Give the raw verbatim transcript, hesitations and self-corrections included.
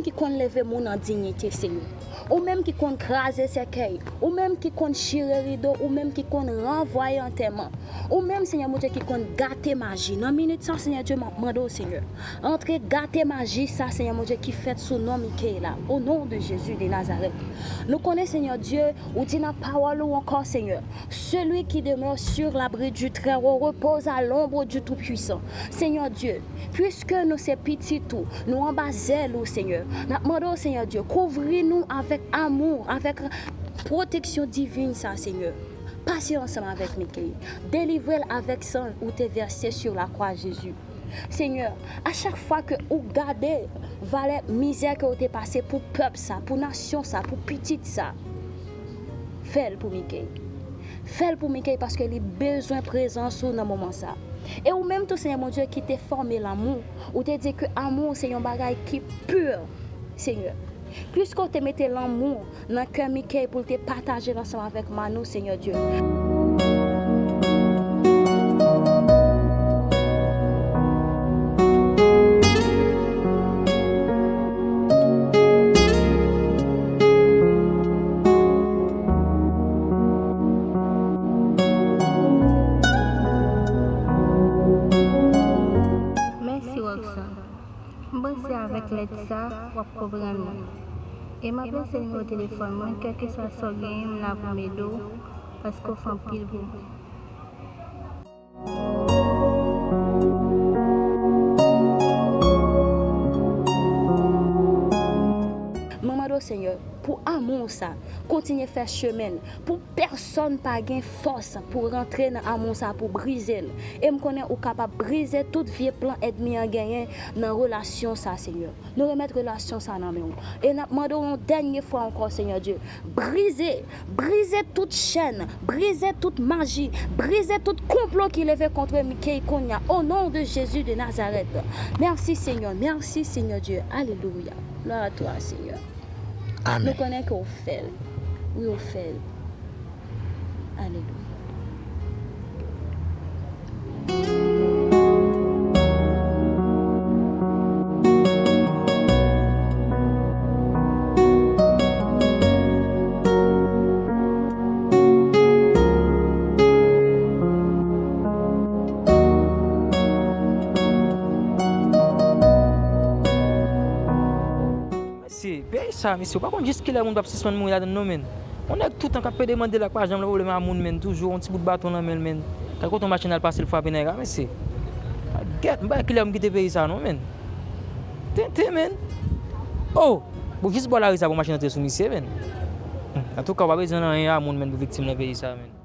ki konn leve moun an diyite, Senyè. Ou menm ki konn kraze sèkèy. Ou menm ki konn chire rido. Ou menm ki konn ranvwaye antèman. Ou menm, Senyè Bondye, ki konn gate maji. Nan minit sa, Senyè Dye, m ap mande w, Senyè, antre gate maji sa, Senyè Bondye, ki fèt sou non Mikey la. Au nom de Jésus de Nazareth. Nou konnen, Senyè Dye, ou di nan pawòl ou ankò, Senyè, celui qui demeure sur l'abri du Très-Haut repose à l'ombre du Tout-Puissant. Senyè Dye, puiske nou se pitit ou, nou anba zèl ou, Senyè. N ap mande w, Senyè Dye, kouvri nou avèk amou, avèk pwoteksyon divin sa, Senyè. Pase ansanm avèk Mikey. Delivre l avèk san ou te vèse sur la croix, Jezi. Senyè, a chak fwa ke ou gade valè mizè ke ou te pase pou pèp sa, pou nasyon sa, pou pitit sa, fè l pou Mikey. Fè l pou Mikey paske li bezwen prezans ou nan moman sa. E ou menm tou, Senyè Bondye, ki te fòme lanmou, ou te di ke amou se yon bagay ki pi. Senyè, piske w te mete lanmou nan kè Mikey pou l te pataje l ansanm avèk Manou, Senyè Dye. Mèsi, Roxanne. M panse avèk lèt sa, w ap konprann mwen. E m ap lese nimewo telefòn mwen, kèlkeswa sa w genyen, m la pou m ede w, paske w fè anpil pou mwen. Mwen mande w, Senyè, pou amou sa, kontinye fè chemen l, pou pèsonn pa gen fòs pou rantre nan amou sa pou brize l. E m konnen ou kapab brize tout vye plan ènmi an genyen nan relasyon sa, Senyè. Nou remèt relasyon sa nan men w. E n ap mande w yon dènye fwa ankò, Senyè Dye, brize, brize tout chèn, brize tout maji, brize tout konplo ki leve kont Mikey kounye a, au nom de Jésus de Nazareth. Mèsi, Senyè. Mèsi, Senyè Dye. Alelouya. Gloire à toi, Seigneur. Amèn. Nou konnen ke w fè l. Wi, w fè l. Alelouya. Mesye, peyi sa, mesye, ou pa konn jis kilè moun p ap sispann mouri ladan l non, menn. Yon nèg toutan k ap pede mande l ak pa janm gen pwoblèm a moun, menn, toujou yon ti bout baton nan men l, menn. Kèlke kote yon machin al pase, l frape nèg la, mesye. Gèt, m pa wè kilè m kite peyi sa non, menn. Tenten, menn. Oh! Bon, jis bò lari sa pou machin antre sou misye, menn. Antouka, ou pa bezwen anyen a moun, menn, pou viktim nan peyi sa, menn.